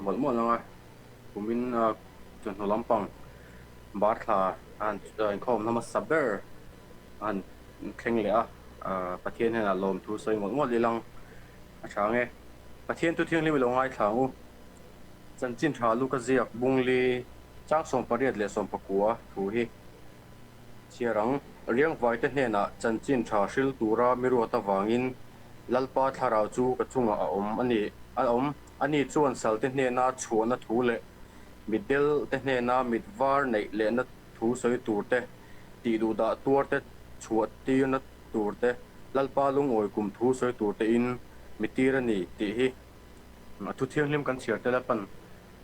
mawlh mawlh ang a, kumin chawhnu lampang bar thla a han inkhawm hmasa ber a han thleng leh a, Pathian hnenah lawmthu sawi mawlh mawlh ilang a tha ang e. Pathian thu thianghlim i lo ngaithla ang u. Chanchin tha lu ka ziak Bungli chang 18 leh 19 thu hi chhiar ang. Riangvaite hnenah chanchin tha hril tura mi ruat avangin Lalpa thlarau chu ka chungah a awm a ni. A awm. Ani chuan salte hnena chhuahna thu leh mitdel te hnena mit var neih lehna thu sawi tur te, tih duhdah tuar te chhuah tirna tur te, Lalpa lungawi kum thu sawi tur te in mi tir a ni tih hi a thu thianghlim kan chhiar tel a pan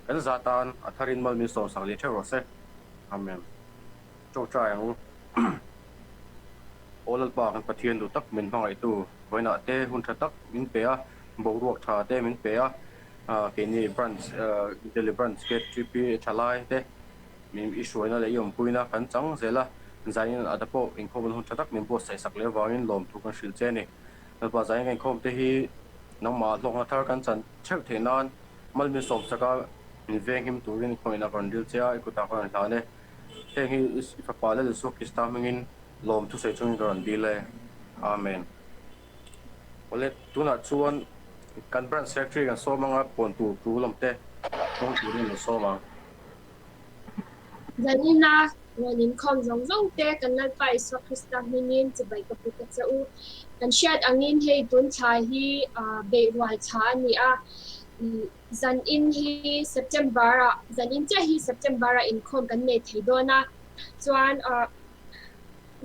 kan za tan a tharin mal min sawmsak leh theuh rawh se. Amen. Tawngtai ang u. Aw Lalpa kan Pathian duh tak min hmangaihtu vawiinah te hun tha tak min pe a, boruak tha te min pe a, keini branch Delhi branch KTP thalai te min i hruaina leh i awmpuina kan chang zel a, zanin ah te pawh inkhawmna hun tha tak min buatsaih sak leh avangin lawmthu kan hrilh che a ni. Lalpa zanin kan inkhawm te hi nangmah hlawkna thar kan chan theuh theih nan mal min sawmsak a, min venghim turin khawngaihna ka rawn dil che a, i kutah ka rawn hlan e. Heng hi i Fapa Lal Isua Krista hmingin lawm thusawi chungin ka rawn dil e. Amen. Awle, tunah chuan kan Branch Secretary kan sawm anga puan tur tul awm te hmang turin lo sawm ang. Zanina rawn inkhawm zawng zawng te kan Lalpa Isua Krista hmingin chibai ka puk a che u. Kan hriat angin hei tun thla hi beihrual thla a ni a. Zanin hi September ah, zanin chiah hi September ah inkhawm kan nei thei dawn a. Chuan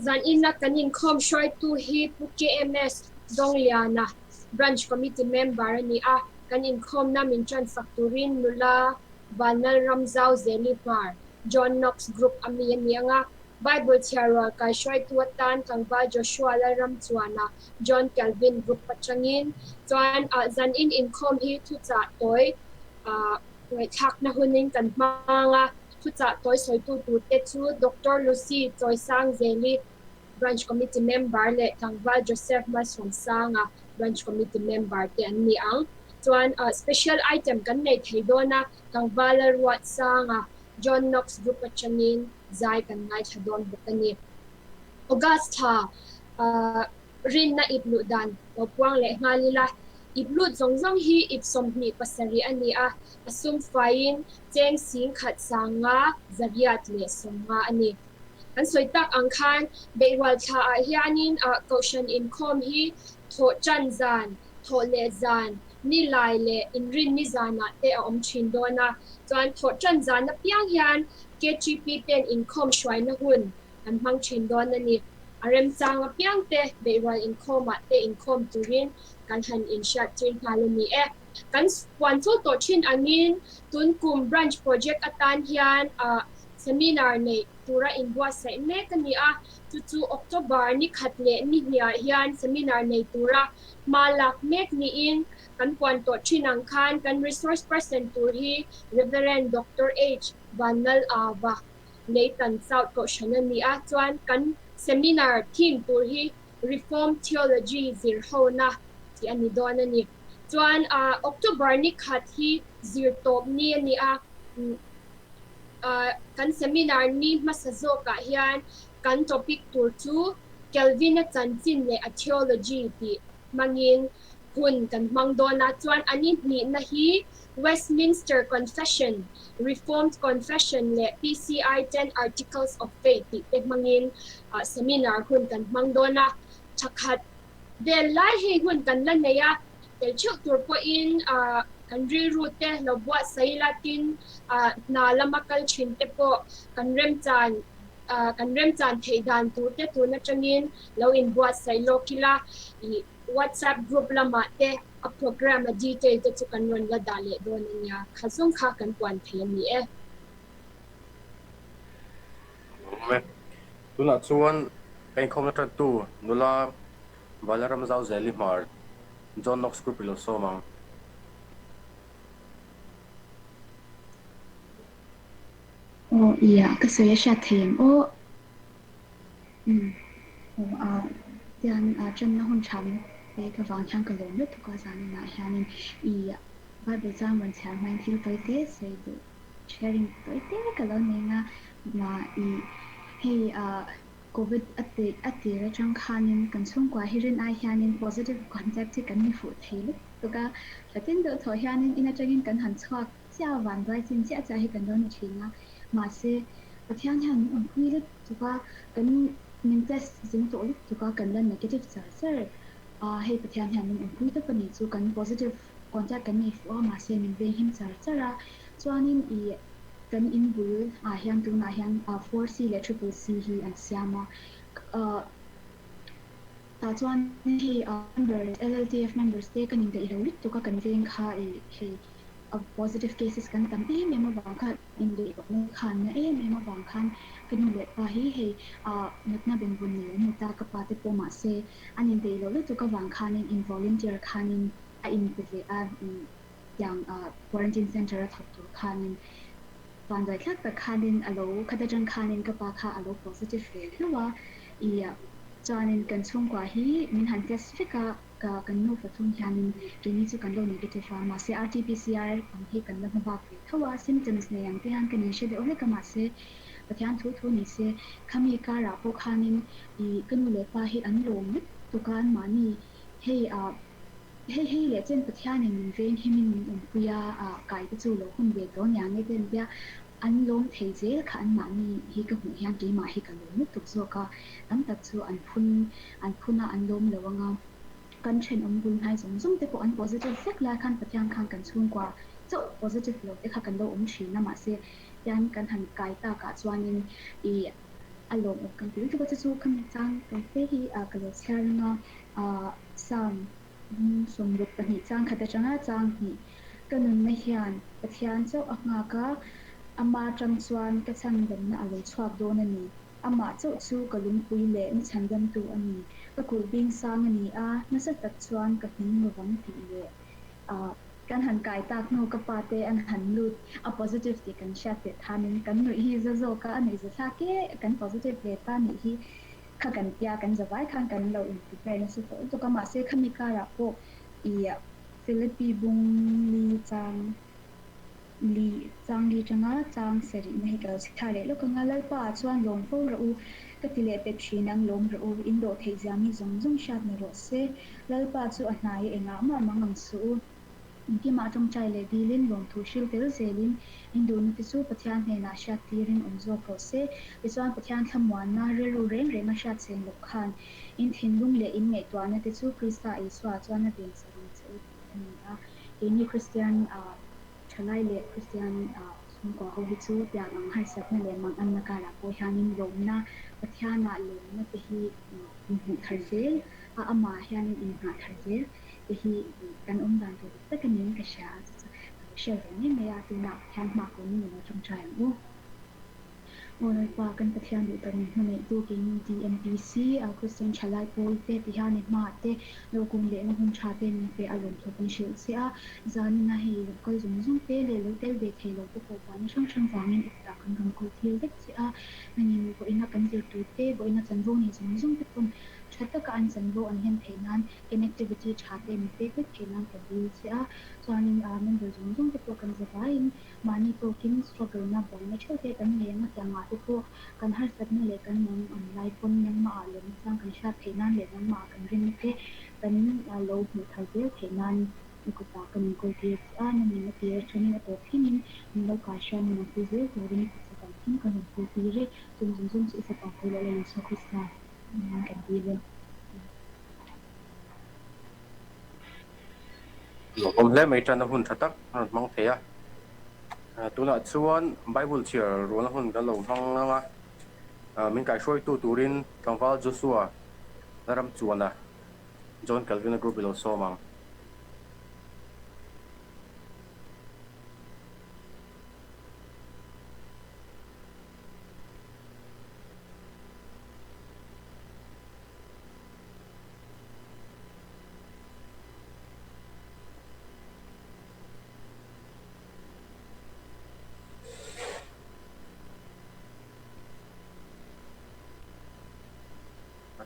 zanina kan inkhawm hruaitu hi Pu KMS Dawngliana, Branch Committee member a ni a. Kan inkhawmna min ṭansak turin nula Vanlal Ramzau Zeli Hmar, John Knox Group a mi a ni ang a. Bible chhiar rual kaihruaitu atan tlangval Joshua Lalramchuana, John Calvin Group atangin chuan zanin inkhawm hi thuchah tawi ngaihthlakna hunin kan hmang a. Thuchah tawi sawitu turte chu Doctor Lucy Chawisangzeli, Branch Committee Member leh tlangval Joseph Malsawmsanga, Branch Committee Member te an ni ang. Chuan special item kan nei thei dawn a, tlangval Lalruatsanga, John Knox Group atangin zai kan ngaithla dawn bawk a ni. August thla rinna ip luh dan lo puang leh nghal ila, ip lut zawng zawng hi ip 27 a ni a, a sum faiin cheng 10,000 sanga zariat leh 50 a ni. Kan sawi tak ang khan beihrual thla ah hianin Kohhran inkhawm hi thawh tan zan, thawh leh zan, ni lai leh inrin ni zanah te a awm thin dawn a. Chuan thawh tan zan apiang hian KTP ten inkhawm hruaina hun an hmang thin dawn a ni. A remchang apiang te beihrual inkhawmah te inkhawm turin kan han inhriattir nghal a ni e. Kan puan fo tawh thin angin tun kum branch project atan hian seminar neih tura inbuatsaih mek a ni a, chu chu October ni khat leh ni hniah hian seminar nei tura hma lak mek niin kan puan tawh thin ang khan kan resource person tur hi Reverend Doctor H Vanlal Ava Leitan South Kohhran a ni a, chuan kan seminar theme tur hi Reformed Theology zir hona tih a ni dawn a ni. Chuan October ni khat hi zir tawp ni a ni a, kan seminar ni hmasa zawkah hian kan topic tur chu Calvin-a chanchin leh a theology tih hmangin hun kan hmang dawn a, chuan a ni hnihna hi Westminster Confession, Reformed Confession leh PCI Ten Articles of Faith tih te hmangin seminar hun kan hmang dawn a, thakhat vel lai hei hun kan la nei a, tel theuh tur pawhin kan rilru te lo buatsaih ila tin hna lama kal thin te pawh kan remchan kan remchan theih dan tur te tun atangin lo inbuatsaih lawk ila ih WhatsApp group lamah te a program a detail te chu kan rawn la dah leh dawn a nia, kha zawng kha kan puan thei a ni e. Awm e. Tunah chuan ka inkhawmna tantu nula Balaram Zauzeli Hmar, John Knox Group i lo sawm ang. Aw ia, ka sawi a hriat thei em aw. Umm aw a tian a tanna hun tha min pek avang hian ka lawm lutuk a zaninah hianin i. Bible chang rawn chhiar hmain thil tawi te sawi duh sharing tawi te ka lo nei nga ma i hei ah Covid a tih a tir atang khanin kan chhungkua hi rin ai hianin positive contact hi kan ni fuh thei lutuk a, thlatin deuh thawh hianin in atangin kan han chhuak chiah a, vanduai chin chiah chiah hi kan lo ni thin a, mahse Pathian hian min awmpui lutuk a, kan min test zing tawh lutuk a, kan la negative char char a, hei Pathian hian min awmpui tawp a nih chu, kan positive contact kan nei fuh a, mahse min venghim char char a, chuanin ih Kan in bul ah hian tunah hian 4C leh triple C hi an siam a, tah chuan hei members LLTF members te kan indaih lo lutuk a, kan veng kha ih hei positive cases kan tam em em avang khan indaih lohna khan na em em avang khan ka nu leh pa hi hei natna benvawn nei an ni ta ka pa te pawh mahse an indaih loh lutuk avang khanin in volunteer khanin a inpe ve a. Tiang quarantine center a thawk tur khanin vanduai thlak tak khanin a lo khat atang khanin ka pa kha a lo positive ve hlauh a, i chuanin kan chhungkua hi min han test vek a, ka kan nu pathum hianin keini chu kan lo negative a, mahse RTPCR ang hi kan la hmu bak ve tho a, symptoms nei ang te hian kan inhre deuh hlek a, mahse Pathian thu thu ni se khami karah pawh khanin i ka nu leh pa hi an lawm lutuk a, anmahni hei ah Hei hei leh chen Pathianin min veng himin min awmpui a, kai te chu lo hun ve tawh nia nge te an tia, an lawm thei zel kha anmahni hi ka hmuh hian keimah hi ka lawm lutuk zawk a, tam tak chu an phun an phun a an lawm lo anga kan thenawm bul hnai zawng zawng te pawh an positive vek lai khan Pathian khan kan chhungkua chauh positive lo te kha kan lo awm thin a mahse tian kan han kai takah chuanin ih a lawmawm kan ti lutuk a chu chu khami chang tawi te hi ka lo chhiar anga Psalm 62 chang khat atanga chang hnih, Ka nunna hian Pathian chauh a nghak a, ama atang chuan ka chhandamna a lo chhuak dawn a ni. Amah chauh chu ka lungpui leh mi chhandamtu a ni. Ka kulh bing sang a ni a, nasa tak chuan ka hming lovang tih leh kan han kai tak hnu ka pa te an han lut a positive tih kan hriat teh thanin kan nuih hi za zawk a, a nuih za thlak e, kan positive ve ta nih hi. Kha kan tia kan zavai khan kan lo in prepare nasa tawh lutuk a, mahse khami karah pawh i Philippi bung li chang li chang li tanga chang sarihna hi ka lo chhiar leh lawk ang a, Lalpa ah chuan lawm fo rawh u, ka ti leh pet thin ang, lawm rawh u, in dawh theih zia mi zawng zawng hriat ni rawh se, Lalpa chu a hnai engah mah mang ang suh u. Engkimah tawngtai leh dilin lawmthu hril tel zelin induhna te chu Pathian hnenah hriat tirin awm zawk rawh se. Tichuan Pathian thlamuanna rilru reng renga hriat cheng loh khan in thinlung leh in ngaihtuahna te chu Krista Isua chuan a vensak ang che u tih a ni a. Keini Kristian thalai leh Kristian chhungkua ho hi chu tiang ang harsatna leh manganna karah pawh hianin lawmna, Pathianah lawmna te hi inhmuh thar zel a, amah hianin inngah thar zel. Te hi kan awm dan tur dik tak a niin ka hria a, chu chu ka lo hriat ve mai mai a, tunah Pathian hma ko min lo tawngtai ang u. Aw Lalpa, kan Pathian duh tak min hmangaihtu keini DMPC, Kristian Thalai Pawl te ti hian i hmaah te lo kum lehna hun tha te min pe a lawmthu kan hrilh che a, zanina hei lo kal zawng zawng te leh lo tel ve thei lo te pawh buaina hrang hrang vangin i kutah kan rawn kawl tir vek che a, nangin vawiina kan zir tur te, vawiina chanvo nei zawng zawng te pawn tha taka an chanvo an hlen theih nan Connectivity tha te min pek vek theih nan ka dil che a, chuanin member zawng zawng te pawh kan za vaiin mahni tawkin struggle na buaina theuh te kan nei ang a, tiangah te pawh kan harsatna leh kan mang ang lai pawn nangmah ah lawmna chang kan hriat theih nan leh nangmah ah kan rinna te kan lo hmuh thar zel theih nan i kutah kan inkawl tir che a, nangin a tir atangin a tawp thlengin min lo kai hriat min awmpui zel turin i kut chak ang thleng kan rawn kawl tir e, chung zawng zawng chu i fapa pawh leh Lal Isua Krista nan kan dil e. Lawmawm hle mai tan a hun tha tak a rawn hmang thei a. Tunah chuan Bible chhiar rualna hun kan lo hmang ang a, min kaihruaitu turin tlangval Joshua Ramchuana, John Calvin-a group i lo sawm ang.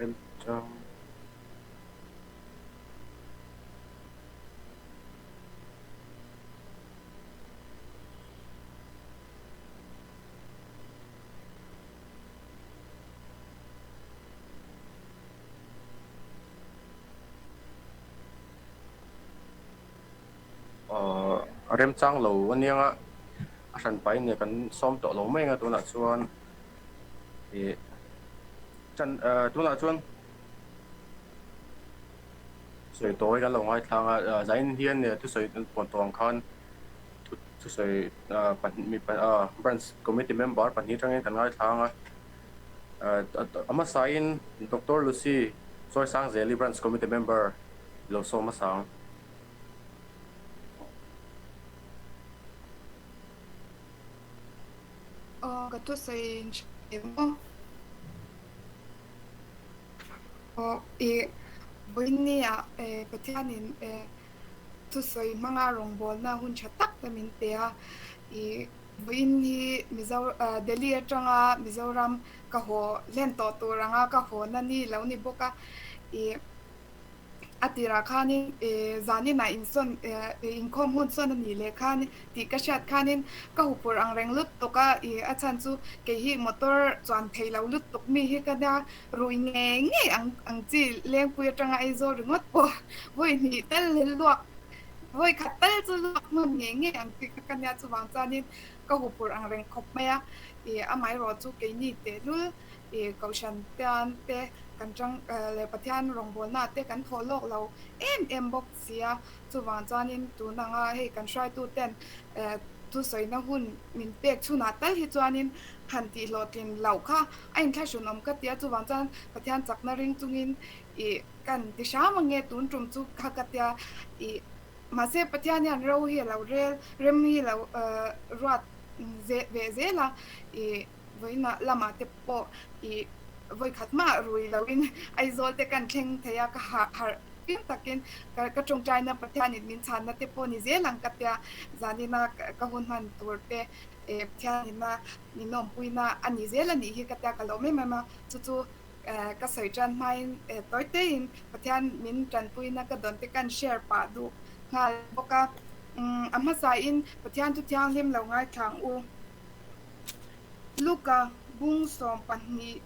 Remchang. a remchang lo aniang a, a hran pahin nia kan sawm tawh lo mai ang a tunah chuan ih tan tunah chuan sawi tawi kan lo ngaithlang a, zain hian thusawi puan tawh ang khan thusawi pahnih branch committee member pahnih atangin kan ngaithlang a. A hmasain Doctor Lucy Chawisangzeli Branch Committee Member lo sawm hmasa ang. Aw ka thusawi in hre maw? Aw i vawiin ah Pathianin thusawi hmanga rawngbawlna hun tha tak te min pe a, i Vawiin hi Mizo Delhi atanga Mizoram ka haw hlen tawh tur anga ka haw na ni lo ni bawk a, ih a tirah khanin ih zaninah insawn inkhawm hun sawn a nih leh khan tih ka hriat khanin ka huphurh ang reng lutuk a, ih a chhan chu kei hi motor chuan thei lo lutuk mi hi ka nia rui ngei ngei ang ang chi Lengpui atanga Aizawl ringawt pawh vawi hnih tal luak Vawi khat tal chu luak hmun ngei ngei ang tih kha ka nia, chuvang chuanin ka huphurh ang reng khawp mai a, ih amaherawh chu keini tehlul ih Kohhran Tian te kan tang leh Pathian rawngbawlna te kan thawh lawk lo em em bawk si a, chuvang chuanin tun anga hei kan hruaitu ten thusawina hun min pek chhunah tal hi chuanin han tihhlawhtlin loh kha a inthlahrunawm ka ti a, chuvang chuan Pathian chakna ring chungin ih Kan ti hram ang nge tun tum chu kha ka tia ih mahse Pathian hian ro hi a lo rel rem hi lo ruat ve zel a ih vawiinah lamah te pawh ih vawikhat mah rui loin Aizawl te kan thleng thei a ka harh fim takin ka ka tawngtaina Pathianin min chhanna te pawh ni zel ang ka tia zanina ka hun hman tur te eh Pathianina min awmpuina a ni zel a nih hi ka tia ka lawm em em a chu chu Ka sawi tan hmain tawi teiin Pathian min tanpuina ka dawn te kan share pah duh nghal bawk a. A hmasain Pathian thu thianghlim lo ngaithlang u. Luka bung 12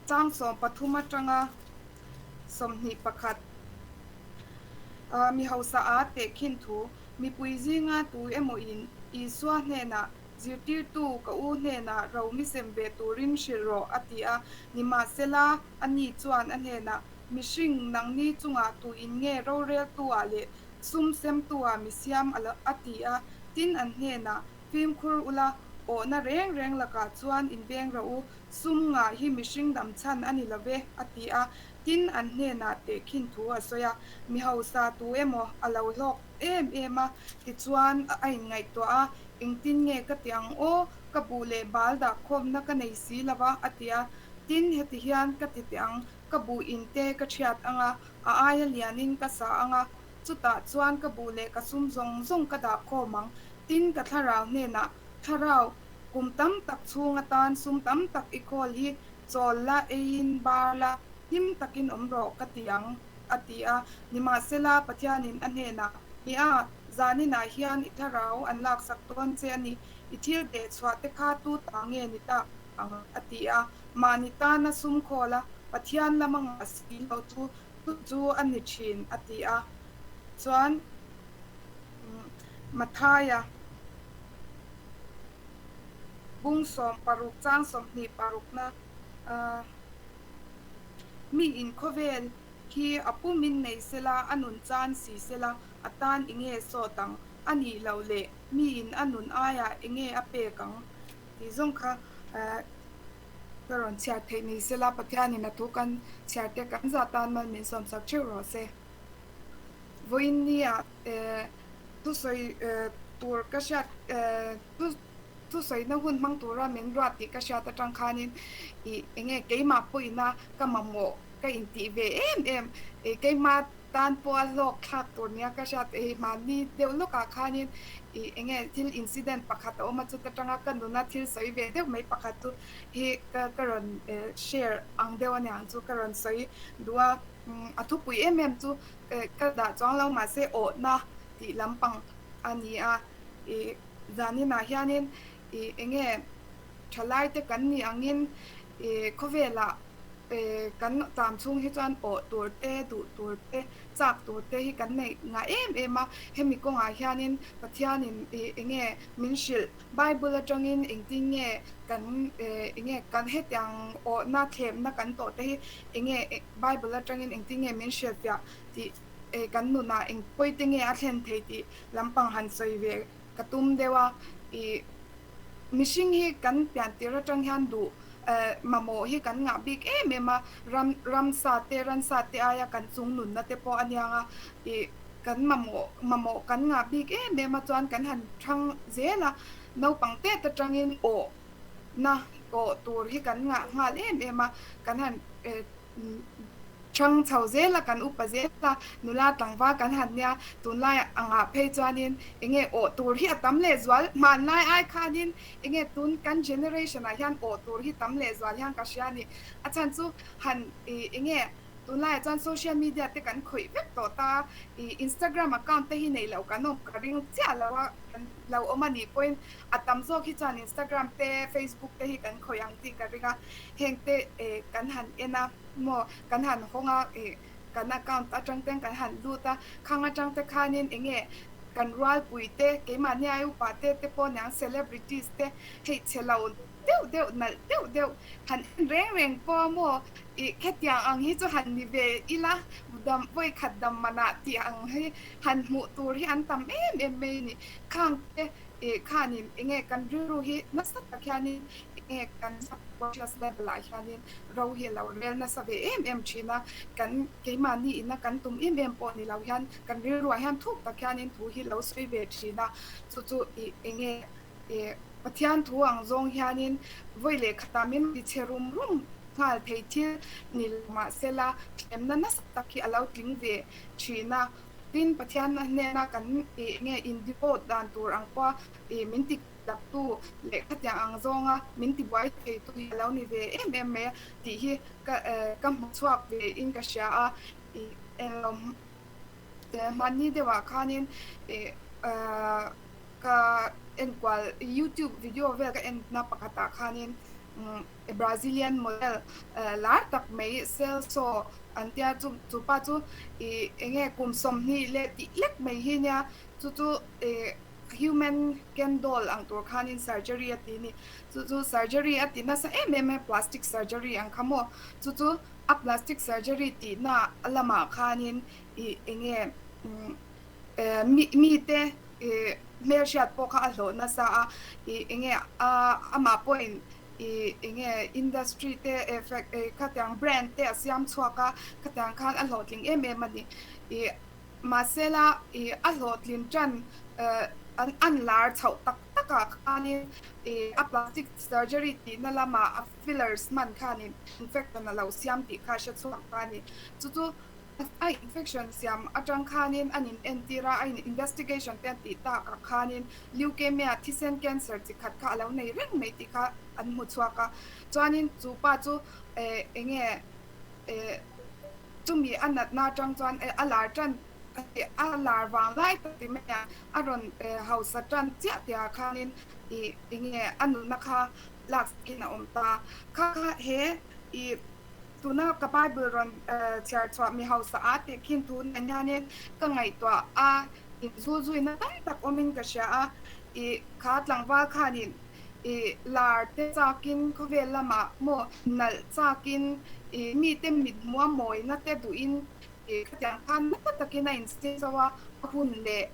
chang 13 atanga 21 mi hausa a tehkhin thu mipui zinga tu emaw in Isua hnenah Zirtirtu, ka u hnenah ro mi sem ve turin hrilh rawh, a ti a. Nimahsela, ani chuan a hnenah, Mihring, nangni chungah tuin nge roreltu-ah leh sum semtu-ah mi siam a lo, a ti a. Tin, an hnenah, Fimkhur ula, awhna reng reng lakah chuan inveng rawh u, sum ngah hi mihring dam chhan a ni lo ve, a ti a. Tin, an hnenah tehkhin thu a sawi a, Mi hausa tu emaw a lo hlawk em em a, tichuan a inngaihtuah a, Engtin nge ka ti ang aw, ka buh leh bal dah khawmna ka nei si lo va, a ti a. Tin, heti hian ka ti teh ang, ka buh in te ka thiat ang a, a aia lianin ka sa ang a, chutah chuan ka buh leh ka sum zawng zawng ka dah khawm ang. Tin, ka thlarau hnenah, Thlarau, kum tam tak chhung atan sum tam tak i khawl hi chawl la, eiin bar la, hlim takin awm rawh ka ti ang, a ti a. Nimahsela, Pathianin a hnenah, Nia, zaninah hian i thlarau an laksak dawn che a ni, i thil deh chhuah te kha tu ta nge ni tak ang? a ti a. Mahni tana sum khawl a, Pathian lama ngah si lo chu chu chu a ni thin, a ti a. Chuan Mathaia bung 60 chang 26 na mi inkhawvel Khi a pumin nei sela, a nun chan si sela, a tan enge sawt ang? A nih loh leh miin a nun aiah enge a pek ang? Tih zawng kha ka rawn chhiar theih ni sela, Pathianin a thu kan chhiar te kan zah tan mal min sawmsak theuh rawh se. Vawiin nia thusawi tur ka hriat thusawina hun hmang tura min ruat tih ka hriat atang khanin ih enge keimah pawhina ka mamawh ka intih ve em em ih keimah tan pawha hlawk thlak tur nia ka hriat ih mahni deuh lawkah khanin ih enge thil incident pakhat a awm a chuta tanga ka nuna thil sawi ve deuh mai pakhat chu hi ka ka rawn share ang deuh aniang chu ka rawn sawi duh a a thupui em em chu ka dah chuang lo mahse awhna tih lampang a ni a ih. Zaninah hianin ih enge thalaite kan nih angin ih khawvelah kan cham chhung hi chuan awh tur te, duh tur te, chak tur te hi kan neih ngah em em a. Hemi kawngah hianin Pathianin enge min hrilh Bible atangin engtin nge kan enge kan hetiang awhna thlemna kan tawh te hi enge Bible atangin engtin nge min hrilhfiah tih kan nunah eng pawi te nge a thlen thei tih lampang han sawi ve ka tum deuh a. Ih mihring hi kan pian tir atang hian duh mamawh hi kan ngah bik em em a, ram ramsa te ransa te aia kan chung nunna te pawh a niang a, ih kan mamawh mamawh kan ngah bik em em a chuan kan han thang zel a, naupang tet atangin awh na awh tur hi kan ngah nghal em em a, kan han Ṭhang chho zela kan upa zela nula tlangval kan han nia, tunlai angah phei chuanin enge awh tur hi a tam lehzual, hmanlai ai khanin enge tun kan generation ah hian awh tur hi tam lehzual hian ka hria a ni. A chhan chu han ih enge tunlaiah chuan social media te kan khawih vek tawh ta, ih Instagram account te hi neih loh kan awm ka ring chiah lo a, kan lo awm a nih pawhin a tam zawk hi chuan Instagram te Facebook te hi kan khawih ang tih ka ring a, heng te eh kan han en a. Maw kan han hawng a ih kan account atang ten kan han lut a, khang atang te khanin eng nge kan rualpui te keimahni ai upa te te pawh niang celebrities te hei chhe lo deuh deuh nalh deuh deuh han en reng reng pawh maw ih khetiang ang hi chu han ni ve ila dam vawi khat dam manah tih ang hi han hmuh tur hi an tam em em mai a ni. Khang te ih khanin eng nge kan rilru hi nasa tak hianin eng nge kan subconscious level ah hianin ro hi a lo rel nasa ve em em thin a, kan keimahni ina kan tum em em pawh ni lo hian kan rilruah hian thuk tak hianin thu hi lo sawi ve thin a, chu chu ih eng nge ih Pathian thu ang zawng hianin vawi leh khatah min ti chhe rum rum nghal thei thil ni lo mahsela thlemna nasa tak hi a lo tling ve thin a, tin Pathian hnena kan ih eng nge in devote dan tur ang pawha ih min ti Daktu leh khatiang ang zawnga min tibuai theitu hi a lo ni ve em em mai a tih hi ka ka hmu chhuak ve in ka hria a, ih englo hmanni deuhah khanin ih ka enkual youtube video vel ka enna pakhatah khanin Brazilian model lar tak mai Celso an tia chu chupa chu ih enge kum 20 leh tih lek mai hi nia chu chu ih Human Ken doll ang tur khanin surgery a ti ni. Chu chu surgery a ti nasa em em a, plastic surgery ang kha maw. Chu chu a plastic surgery tihna lamah khanin ih enge mi mite ih hmelhriat pawh kha a hlawh nasa a, ih enge a amah pawhin ih enge industry te khatiang brand te a siam chhuak a, khatiang khan a hlawhtling em em a ni. Ih Mahsela, i a hlawhtlin tan an an lar chhoh tak takah khanin i a plastic surgery tihna lama a fillers hman khanin infection a lo siam tih kha hre chhuak ta a ni. Chu chu a infection siam atang khanin an in entir a, a in investigation te an tih takah khanin leukemia thisen cancer chi khat kha a lo nei reng mai tih kha an hmu chhuak a. Chuanin chu pa chu eng nge Chumi a natna atang chuan a lar tan a lar vang lai tak ti mai a, a rawn hausa tan chiah tihah khanin ih enge a nunna kha lak sakin a awm ta. Kha kha he ih tuna ka Bible rawn chhiar chhuah mi hausa a tih khin thu nen hianin ka ngaihtuah a inzul zuina tam tak awmin ka hria a, ih kha tlangval khanin I lar te chakin khawvel lamah maw nalh chakin i mite mit hmua mawina te duhin i khatiang khan nasa takin a insiam zo a, a hun leh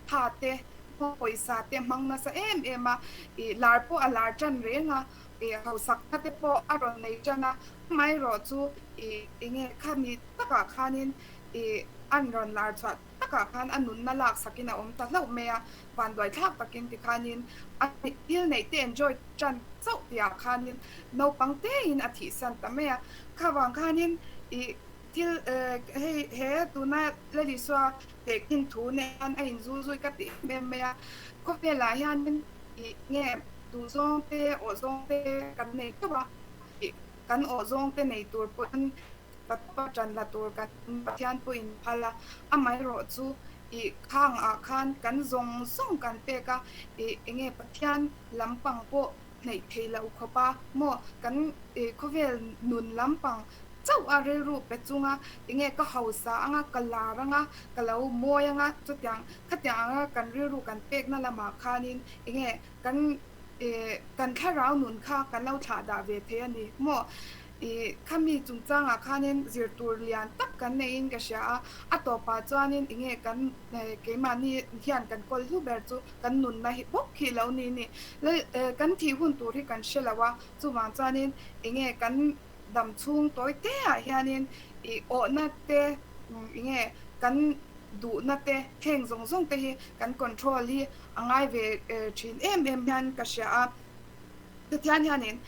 tha te pawisa te hmang nasa em em a, i lar pawh a lar tan reng a, i hausakna te pawh a rawn nei tan a, amaherawh chu i enge khami takah khanin i an rawn lar chhuah takah khan a nunna laksakin a awm ta hlauh mai a, vanduai thlak takin tikhanin a thil neih te enjoy tan chauh tihah khanin naupang tein a thihsan ta mai a. Kha vang khanin ih thil hei he tuna Lalisua tehkhin thu nen khan a inzul zui ka ti em em mai a. Khawvelah hianin ih nge duhzawng te awhzawng te kan nei teuh a, ih kan awhzawng te nei tur pawhin Pathian ṭan la tur kan Pathian pawhin phal a, amaherawh chu ih khang ah khan kan zawng zawng kan pek a, ih enge Pathian lampang pawh Hnaih thei lo khawp a maw kan khawvel nun lampang chauh a rilru pe chunga enge ka hausa anga ka lar anga ka lo mawi anga chutiang khatiang anga kan rilru kan pekna lamah khanin enge kan kan thlarau nun kha kan lo thlah dah ve thei a ni maw. I khami chungchangah khanin zir tur lian tak kan neiin ka hria a, a tawpah chuanin enge kan keimahni hian kan kawl hlu ber chu kan nunna hi bawk hi lo ni ni. Kan thih hun tur hi kan hre lo a, chuvang chuanin enge kan dam chhung tawi te ah hianin i awhna te enge kan duhna te heng zawng zawng te hi kan control hi a ngai ve thin em em hian ka hria a. Pathian hianin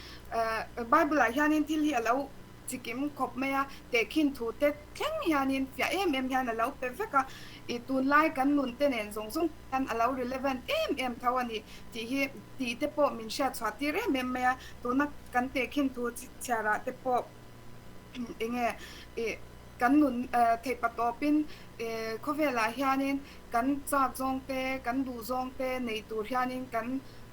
Bible ah hianin thil hi a lo chikim khawp mai a, tehkhin thu te thleng hianin fiah em em hian a lo pe vek a, i tunlai kan nun te nen zawng zawng hian a lo relevant em em tho a ni tih hi tih te pawh min hriat chhuah tir em em mai a, tuna kan tehkhin thu chhiar ah te pawh enge i kan nun theih patawpin khawvel ah hianin kan chak zawng te kan duh zawng te nei tur hianin kan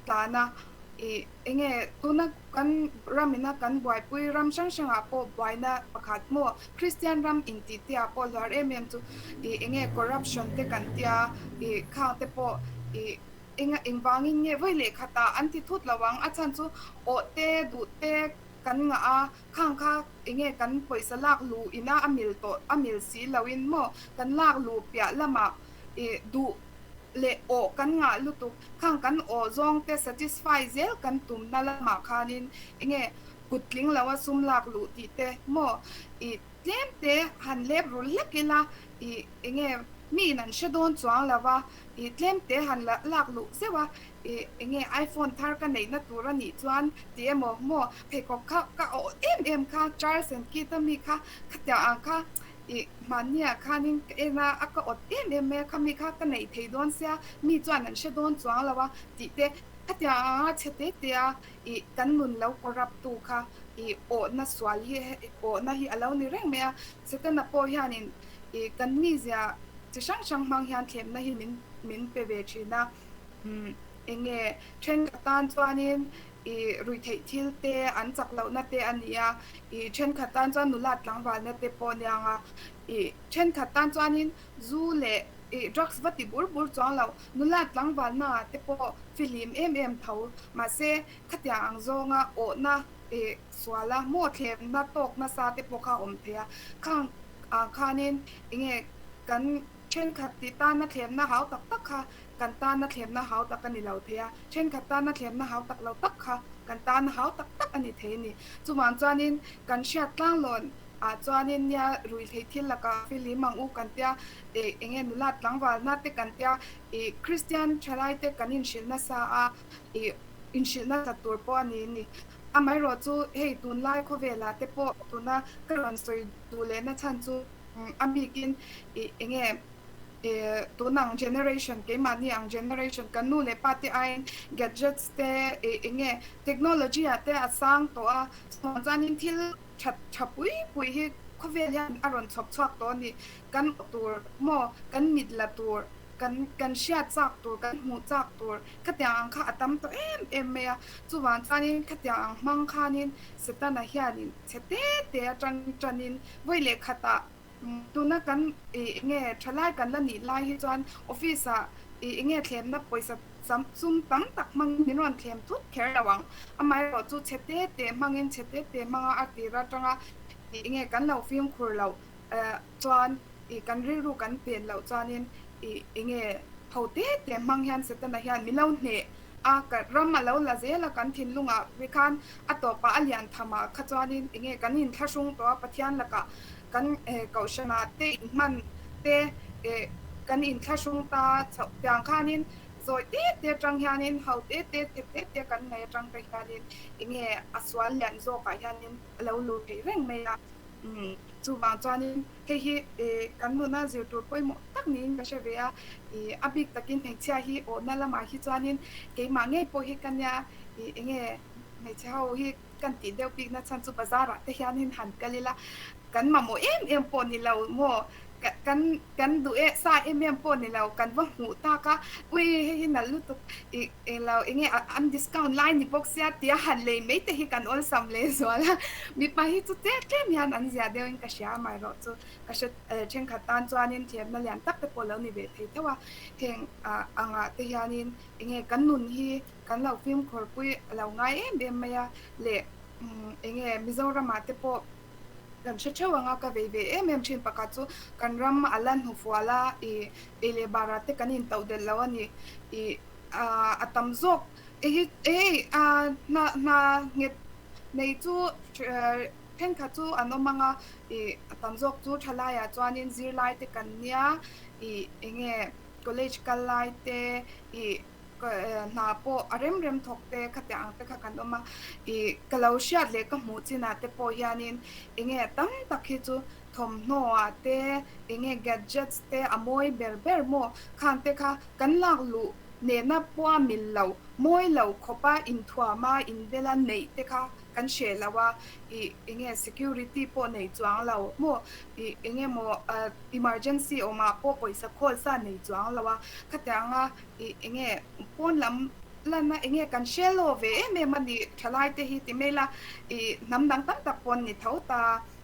tlan a. I enge tuna kan ramina kan buaipui ram hrang hrangah pawh buaina pakhat maw Kristian ram intih te ah pawh hluar em em chu i enge corruption te kan tia i khang te pawh i enga engvangin nge vawi leh khatah an ti thut lo ang a chhan chu awh te duh te kan ngah a khang kha enge kan pawisa lak luh ina a mil tawh a mil si lo in maw kan lak luh piah lamah i duh leh awh kan ngah lutuk. Khang kan awh zawng te satisfy zel kan tumna lamah khanin enge kut tling lo a sum lak luh tih te maw i tlem te han lep rul hlek ila i enge miin an hre dawn chuang lo va i tlem te han lak luh zeuh a i enge iPhone thar ka neihna tur a nih chuan tih emaw maw pheikhawk kha ka awh em em kha Charles and Keith a mi kha khatiang ang kha I hmanniah khanin ka en a, a ka awt em em mai a, khami kha ka neih thei dawn sia, mi chuan an hre dawn chuang lo a tih te, khatiang anga chhe te te a i kan nun lo corrupt tu kha i awhna sual hi awhna hi a lo ni reng mai a, Setana pawh hianin i kan mizia chi hrang hrang hmang hian thlemna hi min min pe ve thin a, enge thenkhat tan chuanin I ruihtheih thil te an chak lohna te a ni a, i thenkhat tan chuan nula tlangvalna te pawh a niang a, i thenkhat tan chuanin zu leh i drugs va ti bur bur chuang lo, nula tlangvalna ah te pawh fihlim em em tho. Mahse, khatiang ang zawnga awhna i suala maw thlemna tawk nasa te pawh kha a awm thei a, khang ah khanin enge kan thenkhat tih tana thlemna hau tak tak kha Kan tana thlemna hau tak a ni lo thei a, thenkhat tana thlemna hau tak lo tak kha kan tana hau tak tak a ni thei a ni. Chuvang chuanin kan hriat tlanglawn ah chuanin nia ruihtheih thil lakah filim ang u kan tia, eh eng nge nula tlangvalna te kan tia, ih Kristian thalai te kan inhrilh nasa a, ih inhrilh nasa tur pawh a ni a ni. Amaherawh chu hei tunlai khawvelah te pawh tuna ka rawn sawi duh lehna chhan chu a bikin ih eng nge, Tun ang generation, keimahni ang generation, kan nu leh pa te aiin gadgets te eng nge technology ah te a sang tawh a, chuvang chuanin thil tha tha pui pui hi khawvel hian a rawn chhawp chhuak tawh a ni. Kan awh tur maw, kan mit la tur, kan kan hriat chak tur, kan hmuh chak tur khatiang ang kha a tam tawh em em mai a. Chuvang chuanin khatiang ang hmang khanin Setana hianin chhe te te atang tanin vawi leh khatah Tuna kan ih nge thalai kan la nih lai hi chuan office ah ih nge thlemna pawisa sum tam tak hmangin min rawn thlem thut kher lo ang. Amaherawh chu chhe te te hmangin chhe te te hmanga a tir atanga ih nge kan lo fimkhur loh chuan ih kan rilru kan pen loh chuanin ih nge ho te te hmang hian Setana hian min lo hneh a, ka ram a lo la zel a, kan thinlungah ri khan a tawpah a lian tham ah kha chuanin enge kan inthlahrung tawh a, Pathian lakah kan kohhranah te inhman te kan inthlahrung ta chhoh tiang khanin zawi te te atang hianin ho te te te te te kan nei atang te hianin enge a sual lian zawkah hianin a lo lut thei reng mai a, chuvang chuanin Hei hi kan nuna zir tur pawimawh tak niin ka hre ve a, ih a bik takin hmeichhia hi awhna lamah hi chuanin keimah ngei pawh hi ka nia, ih enge hmeichhe ho hi kan tih deuh bikna chhan chu bazar ah te hianin han kal ila kan mamawh em em pawh ni lo maw? Kan kan duh e sa em em pawh ni lo, kan va hmuh tak a, ui hei hi nalh lutuk i eng lo eng nge an discount lai ni bawk sia tia han lei mai te hi kan awlsam leh zual a, mipa hi chu tlem tlem hian an zia deuh in ka hria amaherawh chu ka hre thenkhat tan chuanin thiamna lian tak te pawh lo ni ve thei tho a, heng angah te hianin eng nge kan nun hi kan lo fimkhur pui a lo ngai em em mai a leh eng nge Mizoramah te pawh. Kan hre theuh ang a, ka vei ve em em thin pakhat chu kan ram a la hnufual a, i ei leh barah te kan intoh delh lo a ni. I a tam zawk hei hei hna hna nghet nei chu thenkhat chu an awm ang a, i a tam zawk chu thalaiah chuanin zirlai te kan nia, i eng nge college kal lai te, i Hna pawh a rem rem thawk te khatiang ang te kha kan awm a, ih ka lo hriat leh ka hmuh chinah te pawh hianin eng nge tam tak hi chu thawmhnaw ah te eng nge gadgets te a mawi ber ber maw khang te kha kan lak luh nena pawh a mil lo mawi lo khawpa inthuama inbela neih te kha kan hreh lo a, ih eng nge security pawh nei chuang lo maw ih eng nge maw emergency awmah pawh pawisa khawl sa nei chuang lo a khatianga Ih enge pawn lam lanna enge kan hre lo ve em em a ni thalai te hi ti mai la ih hnam dang tam tak pawn ni tho ta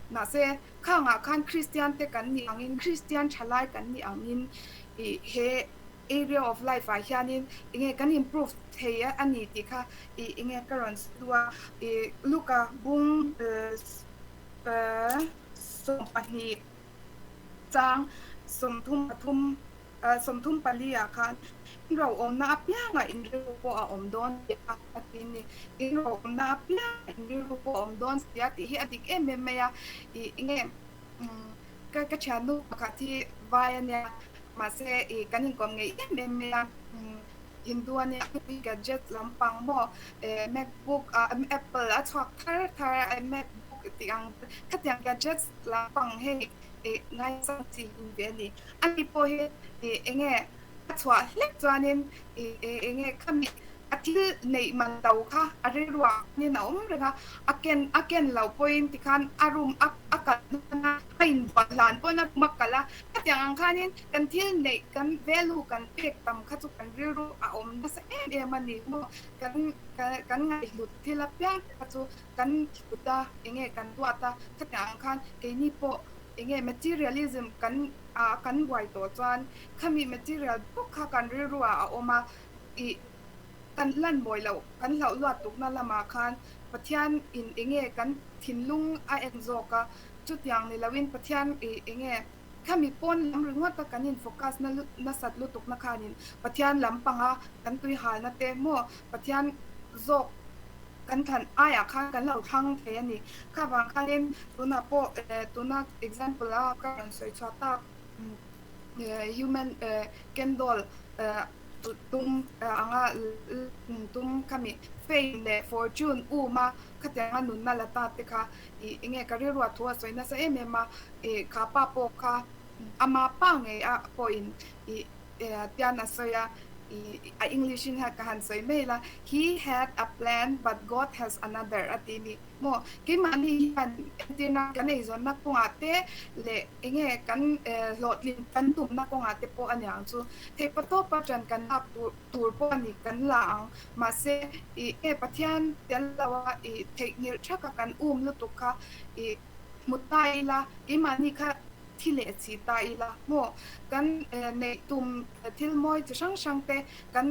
mahse khangah khan Kristian te kan nih angin Kristian thalai kan nih angin ih he area of life ah hianin enge kan improve thei a ni tih kha ih enge ka rawn sawi a ih Luka bung 12 chang 33 34 ah khan in roawmna apiangah in rilru pawh a awm dawn si a, a ti a ni. In roawmna apiangah in rilru pawh a awm dawn si a tih hi a dik em em mai a. Ih enge ka ka thiannu pakhat hi vai a nia, mahse ih kan inkawm ngei em em mai a. Hindu a nia, gadget lampang maw Macbook Apple a chhuak thar thar a Macbook tih ang khatiang gadgets lampang hei ih ngaisang chi hi ni ve a ni. Ani pawh hi ih eng nge a chhuah hlek chuanin ih eng nge khami a thil neih man to kha a rilruah khanin a awm reng a, a ken a ken loh pawhin tikhan a room a a kal hnan a, a inbual hlan pawn a room a kal a, khatiang ang khanin kan thil neih kan value kan pek tam kha chu kan rilru a awm nasa em em a ni maw, kan kan ngaihhlut thil apiang te kha chu kan hlut a, eng nge kan duat a, khatiang ang khan keini pawh Eng nge materialism kan ah kan buai tawh chuan khami material bawk kha kan rilru ah a awm a, ih kan lan mawi loh kan hlauh luat tukna lamah khan Pathian in eng nge kan thinlung a en zawk a, chutiang ni loin Pathian ih eng nge khami pawn lam ringawt a kan in focus na nasat lutukna khanin Pathian lampanga kan tuihalna te maw Pathian zawk Kan thlan aiah khan kan lo thlang thei a ni. Kha vang khanin tunah pawh tuna example a ka rawn sawi chhuah tak human candle tum anga tum khami fame leh fortune um a khatianga nunna la ta te kha ih enge ka rilruah thu a sawi nasa em em a ih kha pa pawh kha ama pa ngei a pawhin ih tian a sawi a a English in ka han sawi mai la, He had a plan but God has another a ti ni maw? Keimahni hian entirna kan eizawnna kawngah te leh enge kan hlawhtlin kan tumna kawngah te pawh a niang chu theihpatawpa ṭan kan lak tur pawh a ni kan la ang. Mahse ih nge Pathian tel loa ih theihnghilh ṭhaka kan um lutuk kha ih hmu ta ila keimahni kha thi leh chi ta ila maw? Kan neih tum thil mawi chi hrang hrang te kan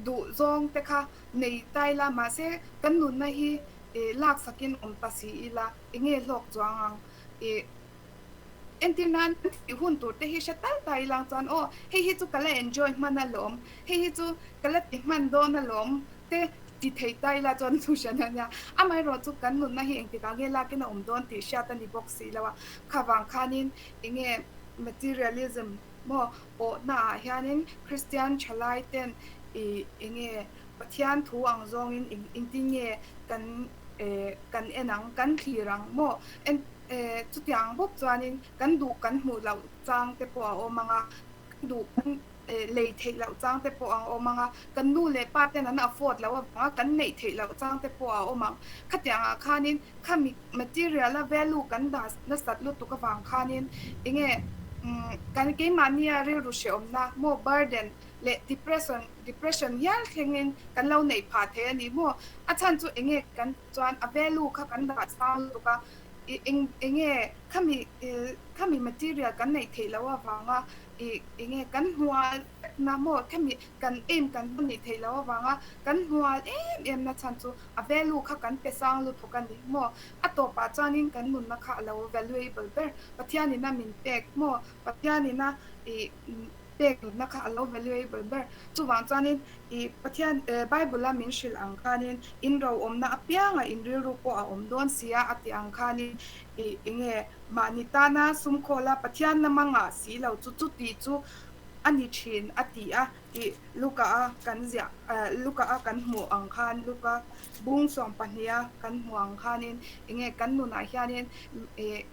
duh zawng te kha nei ta ila mahse kan nunna hi lak sakin awm ta si ila eng nge hlawk chuang ang ih entir nan kan thih hun tur te hi hre tal ta ilang chuan aw hei hi chu ka la enjoy hman alawm hei hi chu ka la ti hman dawn alawm te ti thei ta ila chuan thu hran a nia. Amaherawhchu kan nunna hi engtikah nge lakin a awm dawn tih hriat a ni bawk si lo a, kha vang khanin eng nge materialism maw awhna ah hianin Kristian thalai ten ih eng nge Pathian thu ang zawngin eng engtin nge kan eh kan en ang kan thlir ang maw en eh chutiang bawk chuanin kan duh kan hmuh loh chang te pawh a awm ang a, kan duh kan. lei theih loh chang te pawh a awm ang a, kan nu leh pa ten an afford loh avanga kan neih theih loh chang te pawh a awm ang. Khatiangah khanin khami material a value kan dah nasat lutuk avang khanin enge kan keimahnia rilru hrehawmna maw burden leh depression depression hial thlengin kan lo neih phah thei a ni maw? A chhan chu enge kan chuan a value kha kan dah chang lutuk a, eng enge khami khami material kan neih theih loh avanga ih enge kan hnual na maw khami kan aim kan neih theih loh avanga kan hnual em em na chhan chu a value kha kan pe sang lutuk a ni maw? A tawpah chuanin kan nunna kha a lo valuable ber Pathianina min pek maw? Pathianina ih pek nunna kha a lo valuable ber. Chuvang chuanin i Pathian Bible a min hrilh ang khanin in ro awmna apianga in rilru pawh a awm dawn sia a tih ang khanin i enge mahni tana sumkhawla Pathian lama ngah si lo chu chuti chu a ni thin a ti a tih Luka a kan ziah Luka a kan hmuh ang khan Luka bung 12 a kan hmuh ang khanin enge kan nunah hianin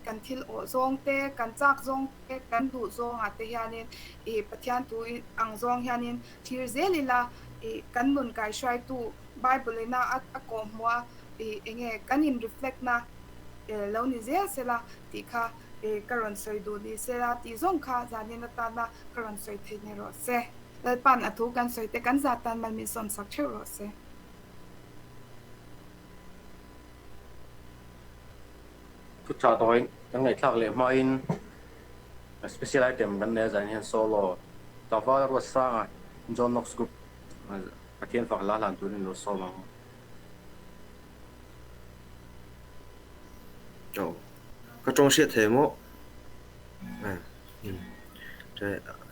kan thil awh zawng te kan chak zawng te kan duh zawngah te hianin ih Pathian thu ang zawng hianin thlir zel ila ih kan nun kaihruaitu Bible ina a kawh hmuh a ih enge kan in reflect na lo ni zel sela tih kha ih ka rawn sawi duh ni sela tih zawng kha zanin atana ka rawn sawi thei ni rawh se. Lalpa'n a thu kan sawi te kan zat tan mal min sawmsak theuh rawh se. Thu tha tawi kan ngaihthlak leh hmain special item kan nei a zan hian solo tlangval Ruatsanga John Knox Group Pathian fak hla hlan turin lo sawm ang. Aw ka tawng hriat thei maw?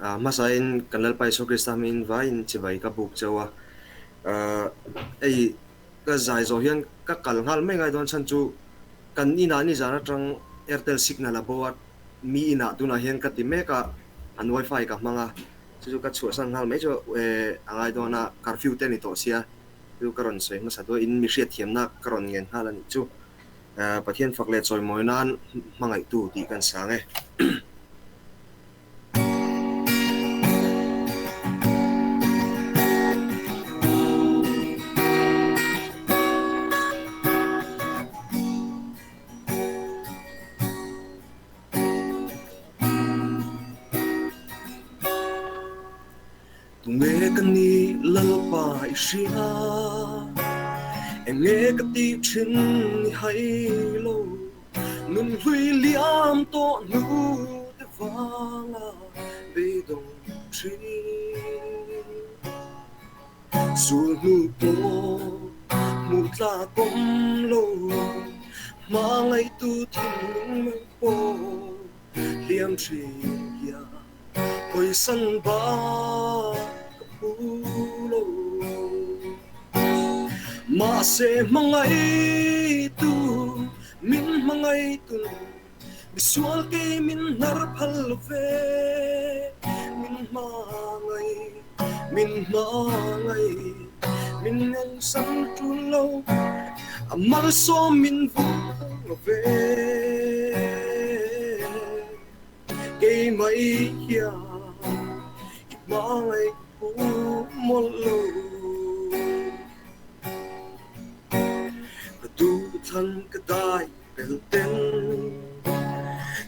Hmasain kan Lalpa Isua Krista hmingin vaiin chibai ka buk cheu a, hei Ka zai zawh hian ka kal nghal mai ngai dawn chhan chu kan inah nizan atang Airtel signal a bo a, mi inah tunah hian ka ti mek a, an wifi ka hmang a, chu chu ka chhuahsan nghal mai chu a ngai dawn a, curfew te a ni tawh sia, chu ka rawn sawi hmasa duai in mi hriatthiamna ka rawn ngen nghal a nih chu. Pathian fak leh chawimawi nan hmangaihtu tih kan sang e. Tunge ka nih Lalpa i hria, enge ka tih thin i hai lo. Nun hlui liam tawh hnu te vanga beidawng thin. Sul hnu pawh hmuh tlak awm lo, hmangaihtu thinlung mai pawh hliam thin hian hawisan bak ka phu lo. Mahse hmangaihtu min hmangaihtu misual kei min hnar phal lo ve, min hmangai min hmangai min ensan tul lo a malsawm min vung lo ve. Keimah hian i hmangaih pu mawlh lo. Ka duhthlan ka dai bel ten,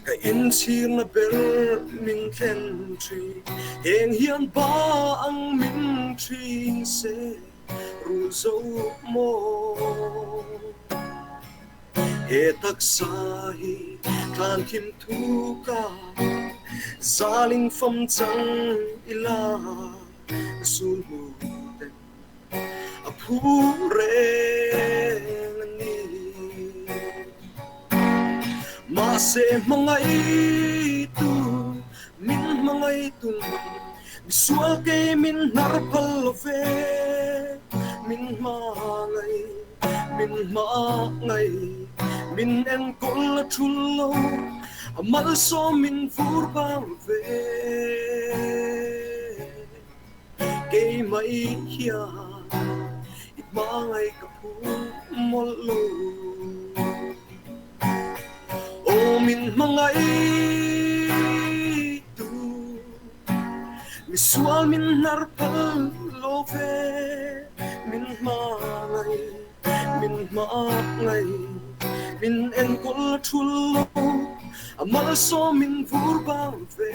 ka inchhirna ber min thlen thin. Heng hian ba ang min thin se ruh zo maw. He taksa hi tlan thim thuk a, zaling fam chang ila sul hmu ten a phu reng a ni. Mahse hmangaihtu min hmangaihtu misual kei min hnar phal lo ve, min hmangaih. Min hmangaih, min enkawl a thul lo, a malsawm min vur bang ve. Keimah hian i hmangaih ka phu mawlh lo. Aw min hmangaih tu. Misual min hnar phal lo ve, min hmangaih, min hmangaih, min enkawl a thul lo, a malsawm min vur bang ve.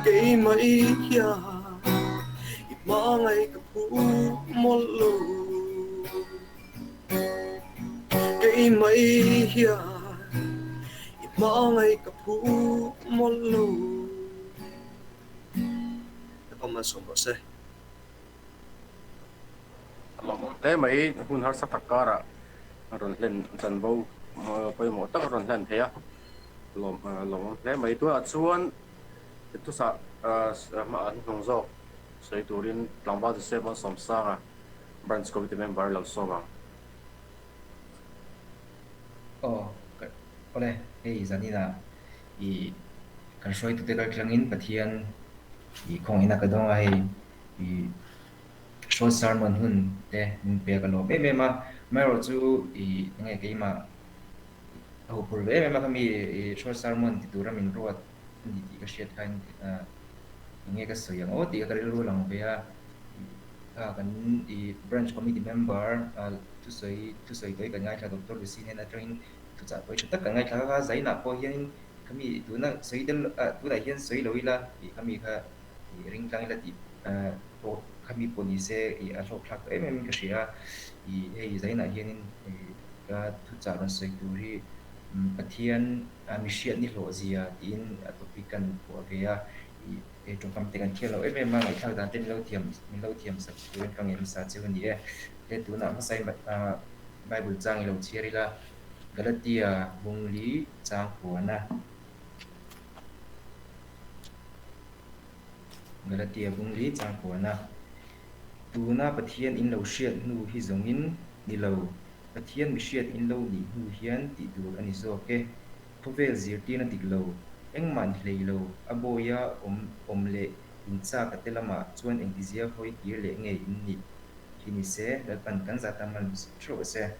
Keimah i hian i hmangaih ka phu mawlh lo. Keimah i hian i hmangaih ka phu mawlh lo. Ka malsawm rawh se. A lawmawm hle mai, hun harsa tak karah a rawn hlen chanvo pawimawh tak a rawn hlen thei a, lawmawm hle mai. Tunah chuan thusa an hnung zawk sawi turin tlangval Joseph Malsawmsanga Branch Committee member lo sawm ang. Aw, awle, hei zaninah i kan hruaitute kal tlangin Pathian i khawngaihna ka dawng a, hei i short sermon hun te min pek a lawm em em a, amaherawhchu i enge keimah A huphurh ve em em a khami i short sermon ti tura min ruat a ni tih ka hriat khan enge ka sawi ang aw tih kha ka rilru lang ve a, kha kan i branch committee member thusawi thusawi tawi kan ngaithla Doctor Lucy hnen atangin thuchah tawi tha tak kan ngaithla kha zainah pawh hianin khami tuna sawi tel tunah hian sawi lo ila tih khami kha i ring tlang ila tih pawh khami pawh ni se i a hlawk thlak tawh em em in ka hria a, i hei zainah hianin i ka thuchah rawn sawi tur hi Pathian mihriat ni hlawh zia tiin a topic kan phuah ve a, i hei tawngkam te kan thiam lo em em a, ngaihthlak dan te min lo thiam min lo thiam sak turin ka ngen hmasa cheu a ni e. He tunah hmasa in Bible chang i lo chhiar ila Galatia bungli chang puan a. Galatia bungli chang puan a. Tuna Pathian in lo hriat hnu hi zawngin ni lo, Pathian mihriat in lo nih hnu hian tih tur a ni zawk e. Khawvel zirtirna dik lo, engmah ni hlei lo, a bawia awm awm leh inchak a te lamah chuan engtizia hawi kir leh nge in nih hi ni se, Lalpan kan zat a mal theuh se.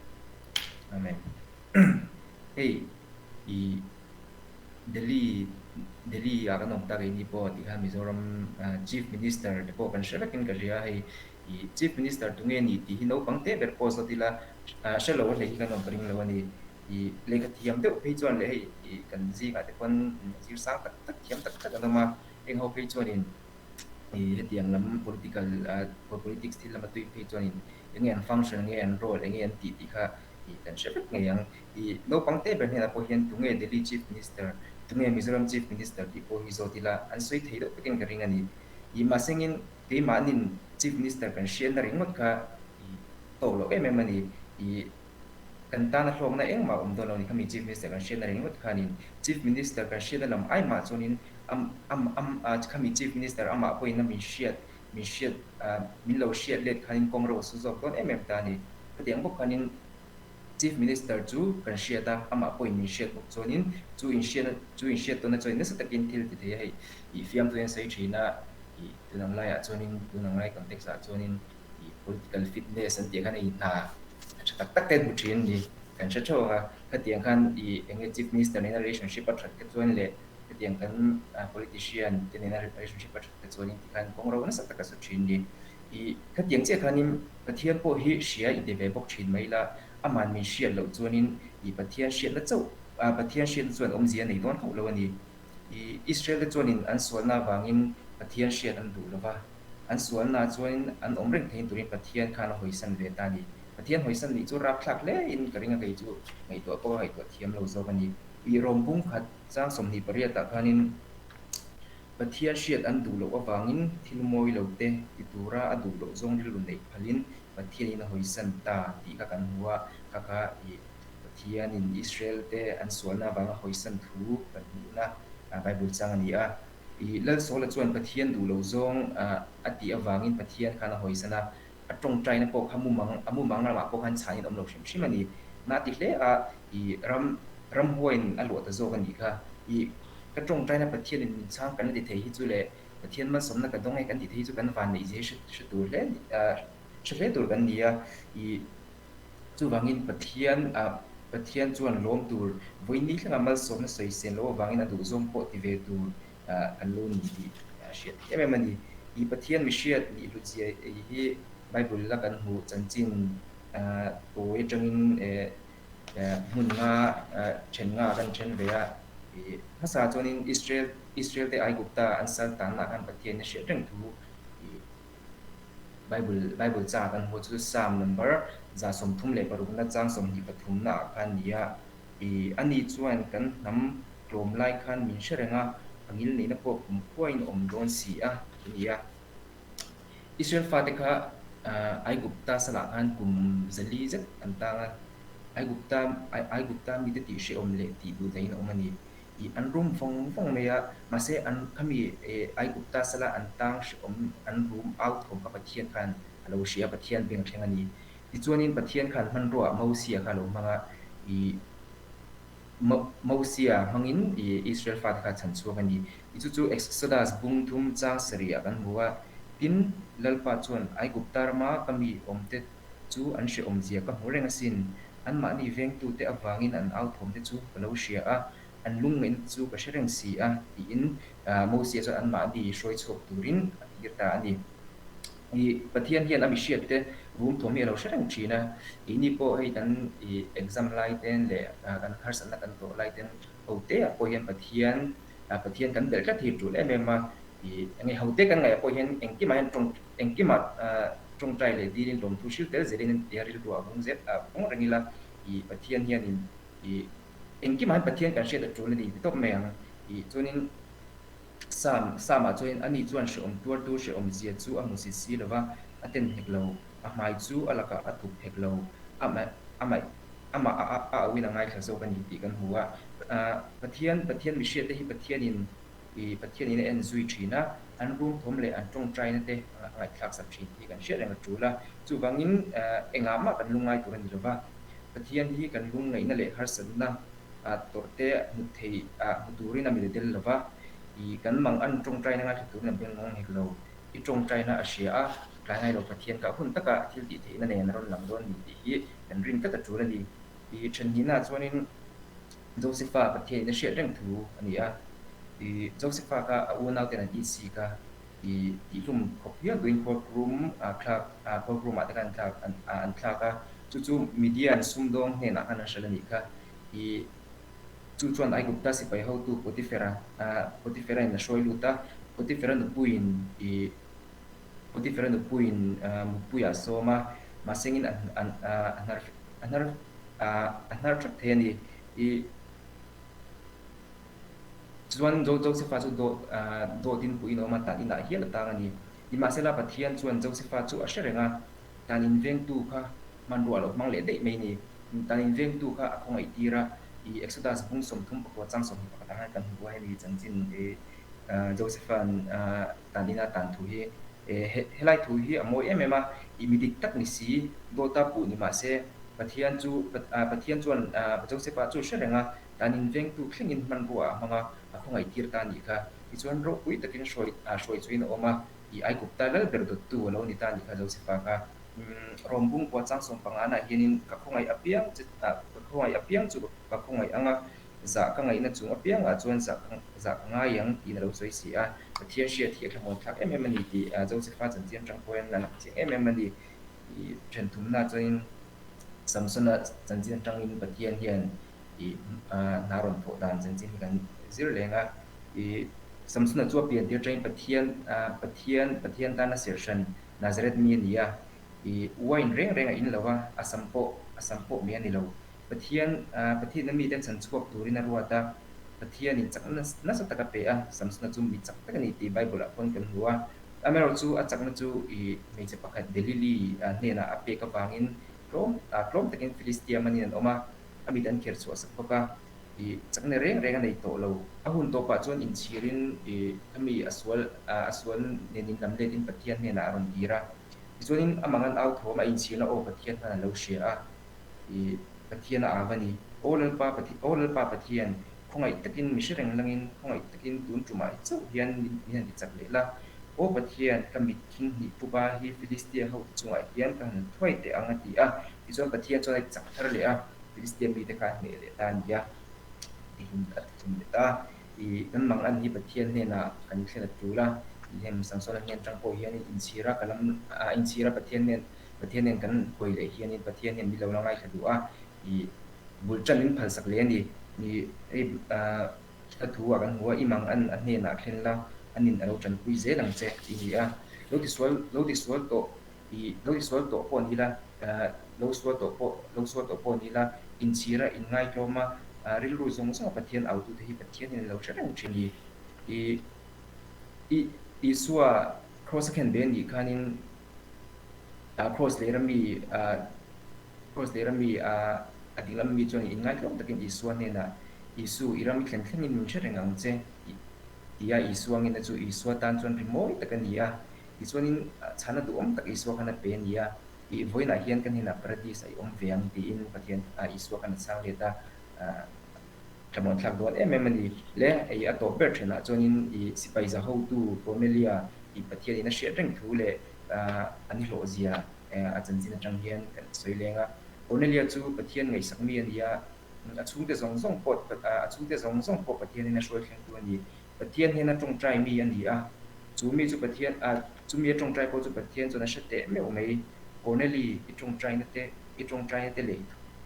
Amen. Hei i. Delhi Delhi ah kan awm tak ini pawh tih khan Mizoram Chief Minister te pawh kan hre vekin ka hria hei ih Chief Minister tunge ni tih hi naupang te ber pawh zawt ila hre lo a hlei hi kan awm ka ring lo a ni. Ih lehkha thiam deuh phei chuan leh hei ih kan zingah te pawn zir sang tak tak thiam tak tak an awm a, heng ho phei chuanin ih hetiang lam political politics thil lama tui phei chuanin enge an function enge an role enge an tih tih kha Tih kan hre vek ngei ang. Ih, naupang te ber hnenah pawh hian tunge Delhi Chief Minister, tunge Mizoram Chief Minister tih pawh hi zawt ila an sawi thei deuh vekin ka ring a ni. Ih, mahsengin keimahnin Chief Minister kan hriatna ringawt kha ih tawk loh em em a ni. Ih, kan tana hlawkna engmah awm dawn lo ni khami Chief Minister kan hriatna ringawt khanin Chief Minister kan hriatna lam ai mah chuanin am am am a khami Chief Minister amah pawhin a min hriat min hriat min lo hriat let khanin kawng ro a su zawk dawn em em ta a ni. Hetiang bawk khanin Chief Minister chu kan hriat a, amah pawhin min hriat bawk chuanin chu inhriatna chu inhriat tawnna chuanin nasa takin thil ti thei a hei ih fiamtu hian sawi thin a, ih tun ang laiah chuanin tun ang lai context ah chuanin ih political fitness an tih khan hei hna tha tak tak te an hmu thin a ni kan hre theuh ang a, khatiang khan ih eng nge Chief Minister nena relationship a that te chuan leh hetiang kan politician te nena relationship a that te chuanin tikhan kawng ro nasa tak a su thin a ni. I khatiang chiah khanin Pathian pawh hi hria i ti ve bawk thin mai la, aman min hriat loh chuanin i Pathian hriatna chauh Pathian hriatna chuan awmzia a nei dawn hauh lo a ni. I Israel te chuanin an sualna avangin Pathian hriat an duh lo va, an sualna chuanin an awm reng theihin turin Pathian khan a hawisan ve ta a ni. Pathian hawisan nih chu rapthlak hle in ka ring a, kei chu ngaihtuah pawh ka ngaihtuah thiam lo zawk a ni. I rawm bung khat chang 28 ah khanin Pathian hriat an duh loh avangin thil mawi lo te ti tura a duh loh zawng rilru neih phalin Pathianin a hawisan ta tih kha kan hmu a, kha kha i Pathianin Israel te an sualna avanga hawisan thu kan hmuhna Bible chang a ni a. I Lalsawla chuan Pathian duh loh zawng a tih avangin Pathian khan a hawisan a, a tawngtaina pawh kha mumang a mumang ramah pawh khan chhanin awm lo hrim hrim a ni. Na ti hle a, i ram ramhuaiin a luah ta zawk a nih kha. I ka tawngtaina Pathianin min chhang kan la ti thei hi chu leh Pathian malsawmna ka dawng e kan ti thei hi chu kan vanneih zia hi hre tur hle hre hle tur kan ni a. I chuvangin Pathian Pathian chuan lawm tur vawiin ni thlengah malsawmna sawisel loh avangin a duhzawng pawh ti ve tur. kan lo ni tih a hriat em em a ni. I Pathian mihriat nih hlutzia hi Bible la kan hmuh chanchin tawi atangin hmun nga then nga kan then ve a. Hmasa chuanin Israel Israel te Aigupta an sal tanna khan Pathian a hriat reng thu Bible Bible changah kan hmu chu Psalm number 136 na chang 23 na ah khan ni a. I ani chuan kan hnam tlawm lai khan min hre reng a, a ngil neihna pawh kum khuain a awm dawn si a, ti a ni a. Israel fate kha Aigupta salah khan kum zali zet an tang a, Aigupta Aigupta mite tih hrehawm leh tih duh dahin a awm a ni. I an rum vawng vawng mai a, mahse an khami Aigupta sala an tang hrehawm an rum au thawm kha Pathian khan a lo hria a, Pathian beng a thleng a ni. Tichuanin Pathian khan hmanrua ah Mosia kha a lo hmang a, i Mosia hmangin i Israel fate kha a chhan chhuak a ni. Ti chu chu Exodus bung thum chang sarih ah kan hmu a, tin, Lalpa chuan Aigupta rama ka mi awmte chu an hrehawmzia ka hmu reng asin, anmahni vengtute avangin an authawmte chu ka lo hria a, an lungngaihna te chu ka hre reng si a, tiin Mosia chuan anmahni hruai chhuak turin a tir ta a ni. I Pathian hian a mihriat te rum thawm hi a lo hre reng thin a, keini pawh hei kan i exam lai ten leh kan harsatna kan tawh lai ten ho te ah pawh hian Pathian Pathian kan belh tlat hi tul em em a, i enge ho te kan ngaih ah pawh hian engkimah hian tawng engkimah tawngtai leh dilin lawmthu hril tel zelin tia rilru ah vung zet ah vung reng ila i Pathian hianin i engkimah hian Pathian kan hriat a tul a ni ti tawp mai ang i chuanin Sam, Sama chuanin ani chuan hrehawm tuartu hrehawm zia chu a hmu si si lo va, a ten hek lo. A hmai chu a lakah a thup hek lo. Amah, amah, amah a a auin a ngaithla zawk a ni tih kan hmu a. Pathian, Pathian mihriatte hi Pathianin, i Pathianin a en zui thin a, an rum thawm leh an tawngtaina te a ngaihthlak sak thin tih kan hriat reng a tul a. Chuvangin, engah mah kan lungngai tur a ni lo va. Pathian hi kan lungngaihna leh harsatna tawrh te hmu thei hmu turin a mil del lo va, i kan mang an tawngtaina ngaithla turin a beng ngawng hek lo. I tawngtaina a hria a, tlai ngai lo Pathian kah hun taka thil tih theihna nen a rawn lang dawn ni tih hi kan rin tlat a tul a ni. I thenhnihna chuanin Josepha Pathianin a hriat reng thu a ni a, i Josepha kha a unauten an insi kha i tihhlum khawp hial tuin courtroom thlak courtroom ah te khan an thlak an thlak a, chu chu Midian sumdawng hnenah khan an hrilh a nih kha. I chu chuan Aigupta sipai hotu Potifera Potifera in a hruai lut a, Potifera nupuiin i Potifera nupuiin mutpuiah a sawm a, mahsengin a a hnar a hnar a hnar thap thei a ni. I chuan Josefa chu dawt dawtin puiin a awm a, tan inah hial a tang a ni. Nimahsela Pathian chuan Josefa chu a hre reng a, tan invengtu kha hmanrua a lo hmang leh daih mai a ni. Tan invengtu kha a khawngaih tir a, i Exodus bung 34 chang 21 ah khan kan hmu a, hemi chanchin i Josepha'n tan ina tan thu hi helai thu hi a mawi em em a, i mi dik tak ni si, dawta puh ni mah se, Pathian chu Pathian chuan Josepha chu hre reng a, tan invengtu thlengin hmanrua a hmang a, a khawngaih tir ta a nih kha. Tichuan ropui takin hruai hruai chuin a awm a, i Aigupta lal ber dawttu a lo ni ta a nih kha Josepha kha. Rawm bung kua chang 15 ah hianin ka khawngaih apiang che ah ka khawngaih apiang chu ka khawngaih ang a, zah ka ngaihna chung apiang ah chuan zah ka zah ka ngai ang tiin a lo sawi si a. Pathian hriat hi a thlamuan thlak em em a ni tih Josepha chanchin atang pawh hian a lang chiang em em a ni. I thenthumna chuanin Samsona chanchin atangin Pathian hian i hna rawn thawh dan chanchin hi kan zir leng a. I Samsona chu a pian tir atangin Pathian Pathian Pathian tana serh hran Nazareth mi a ni a, i wine reng reng a in lo a, a sam pawh a sam pawh mai a ni lo. Pathian Pathianna mite chan chhuak turin a ruat a, Pathianin chakna nasa tak a pe a, Samsona chu mi chak tak a ni tih Bible ah pawn kan hmu a. Amaherawhchu chu a chakna chu i hmeichhe pakhat Delili hnenah a pek avangin tlawm tlawm takin Philistia manin an awm a, a mit an kher chhuah sak bawk a. I chakna reng reng a nei tawh lo. A hun tawpah chuan inchhirin i khami a sual a sual nen in lam letin Pathian hnenah a rawn dir a. Tichuanin a mangan au thawm a inchhirna aw Pathian hman a lo hria a. I Pathian a au a ni. Aw Lalpa Pathian, aw Lalpa Pathian, khawngaih takin mi hre reng langin khawngaih takin tun tumah hi chauh hian min han ti chak leh la. Aw Pathian, ka mit khing hnih pupa hi Philistia hote chungah hian ka han thuai teh ang a ti a. Tichuan Pathian chuan a ti chak thar leh a. Philistia mite kha a hneh leh ta a ni a, tihlum a tihlum leh ta. I kan mang an hi Pathian hnenah kan thlen a tul a, i hem Samsona hnen tang pawh hianin inchhira ka lam a inchhira Pathian nen Pathian nen kan hawi leh hianin Pathian hian min lo la ngaithla duh a, i bul tan min phalsak leh a ni. I hei hla thu ah kan hmu a, i mang an a hnenah thlen la, anin a lo tanpui zel ang che tih a ni a. Lo tisual lo tisual tawh I lo i sual tawh pawh ni la, lo sual tawh pawh, lo sual tawh pawh ni la, inchhira inngaitlawm a, rilru zawng zawng a Pathian autute hi Pathianin a lo hre reng thin. I, I, Isua Kraws a khen ve anih khanin Kraws leh rami, Kraws leh rami a dinglam mi chuan inngaitlawm takin Isua hnenah, Isu, i ram i thlen thlengin min hre reng ang che, tia Isua ngena chu Isua tan chuan rimawi tak a ni a. Tichuanin chhana duhawm tak Isua khan a pe a ni a, ih vawiinah hian kan hnenah Paradis a i awm ve ang tiin Pathian Isua khan a chhang let a, thlamuan thlak dawn em em a ni. Le ih a tawp ber thenah chuanin ih sipai za hotu Cornelia ih Pathianin a hriat reng thu leh an hlawh zia a chanchin atang hian kan sawi leng a. Cornelia chu Pathian ngaihsak mi a ni a, a chhungte zawng zawng pawh a chhungte zawng zawng pawh Pathianin a hruai thlengtu a ni. Pathian hnena tawngtai mi a ni a, chu mi chu Pathian a, chu mi a tawngtai pawh chu Pathian chuan a hre teh meuh mai. Corneli, i tawngtaina te, i tawngtaina te leh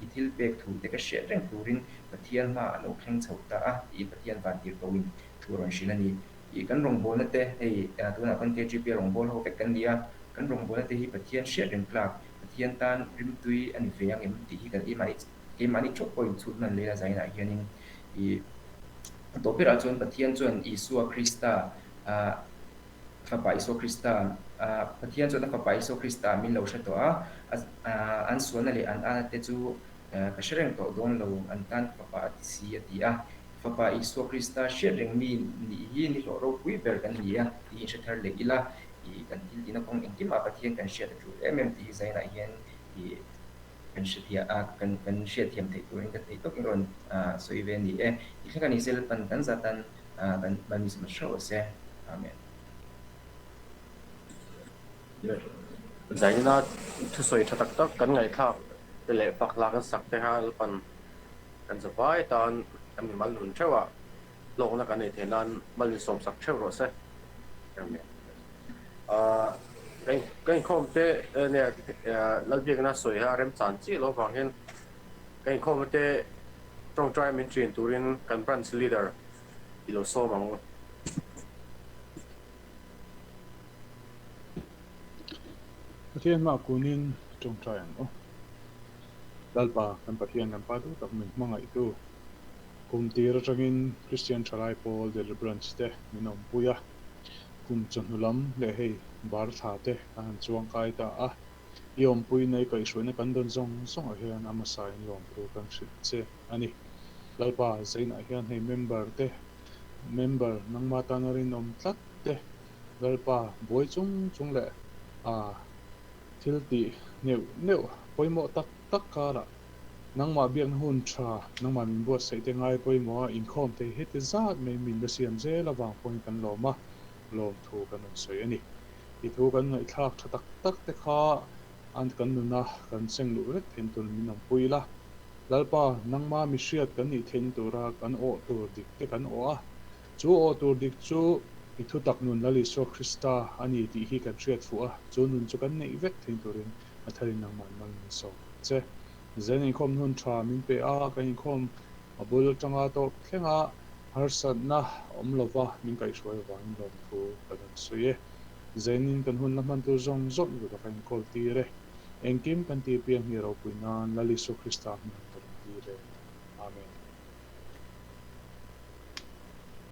i thil pek thu te ka hriat reng turin Pathian hmaah a lo thleng chho ta a tih Pathian vantir koin thu a rawn hrilh a ni. I kan rawngbawlna te, hei tunah kan KGP a rawngbâwl ho vek kan ni a, kan rawngbawlna te hi Pathian hriat reng tlak, Pathian tan rimtui a ni ve ang em tih hi kan keimahni keimahni theuh pawhin chhut hman leh la zainah hianin i A tawp berah chuan Pathian chuan Isua Krista, Fapa Isua Krista, Pathian chuan a Fapa Isua Krista min lo hre tawh a, an sualna leh an âna te chu ka hre reng tawh dawn lo, an tan Fapa a ti si a ti a. Fapa Isua Krista hriat reng mi nih hi ni hlawh ropui ber kan ni a tih hi hre thar leh ila, kan thil tihna kawng engkimah Pathian kan hriat a tul em em tih hi zainah hian Kan hrethiam a, kan kan hriatthiam theih turin ka theih tawkin rawn sawi ve a ni e. Tih thleng a ni se Lalpan kan zatan kan Malmism a hreuh se. Amen. Zaina thusawi tha tak tak kan ngaihthlak te leh fak hla kan sak te kha Lalpan kan zavai tan kan mimal nun theuh a, hlawkna kan nei theih nan mal insawm sak theuh rawh se. Amen. Ka inkhawm te nia Lalbiakna sawi a remchan chiah loh avang hian ka inkhawm te tawngtai min ṭin turin kan branch leader i lo sawm ang u. Pathian hma kunin tawngtai ang u. Lalpa kan Pathian kan Pa duh tak min hmangaihtu kum tir atangin Kristian Thalai Pawl Delhi Branch te min awmpui a. Kum chawhnu lam leh hei bar thla te kan han chuang kai ta a, i awmpui nei kaihhruaina kan dawn zawng zawngah hian a hmasa in lawmthu kan hrilh che a ni. Lalpa Zainah hian hei member te, member nangma tana rinawm tlat te, Lalpa buai chung chung leh a thil tih neuh neuh pawimawh tak tak karah Nangmah biakna hun tha, nangmah min buatsaih te ngai pawimawh a, inkhawm thei heti zat mai min la siam zel avang pawhin kan lawm a, lawmthu kan rawn sawi a ni. I thu kan ngaihthlak tha tak tak te kha an kan nuna kan seng luh vek thein tur min awmpui la. Lalpa, nangmah mi hriat kan nih thein tura kan awh tur dik te kan awh a, chu awh tur dik chu i thutak nun Lal Isua Krista a ni tih hi kan hriat fuh a, chu nun chu kan neih vek thein turin a tharin nangmah mal min sawm ang che. Zen inkhawm hun tha min pe a, kan inkhawm a bul atanga tawp thlenga harsatna awm lova min kaihhruai avangin lawmthu kan rawn sawi e. Zenin kan hun la hman tur zawng zawng i kutah ka inkawl tir e. Engkim kan tih apiang hi a ropui nan Lal Isua Krista hmingin ka rawn tir e. Amen.